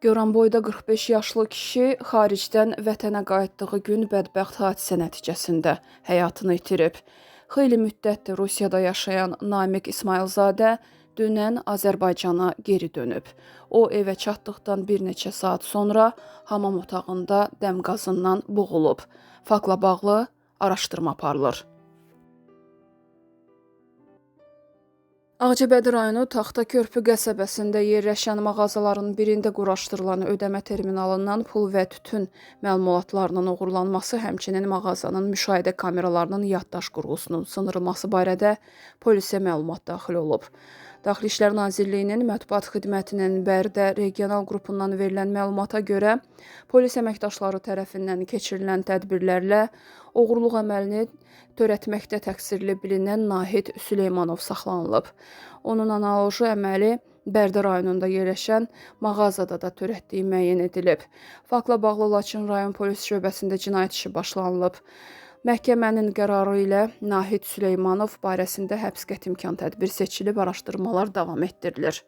Goranboyda 45 yaşlı kişi xaricdən vətənə qayıtdığı gün bədbəxt hadisə nəticəsində həyatını itirib. Xeyli müddətdir Rusiyada yaşayan Namiq İsmayılzadə dünən Azərbaycana geri dönüb. O evə çatdıqdan bir neçə saat sonra hamam otağında dəm qazından boğulub. Faktla bağlı araşdırma aparılır. Ağcabədi rayonu Taxtakörpü qəsəbəsində yerləşən mağazaların birində quraşdırılan ödəmə terminalından pul və tütün məlumatlarının oğurlanması, həmçinin mağazanın müşahidə kameralarının yaddaş qurğusunun sındırılması barədə polisə məlumat daxil olub. Daxili İşlər Nazirliyinin Mətbuat Xidmətinin Bərdə regional qrupundan verilən məlumata görə, polis əməkdaşları tərəfindən keçirilən tədbirlərlə oğurluq əməlini törətməkdə təqsirli bilinən Nahid Süleymanov saxlanılıb. Onun analoji əməli Bərdə rayonunda yerləşən mağazada da törətdiyi müəyyən edilib. Faktla bağlı Laçın rayon polis şöbəsində cinayət işi başlanılıb. Məhkəmənin qərarı ilə Nahid Süleymanov barəsində həbs qəti imkan tədbiri seçilib, araşdırmalar davam etdirilir.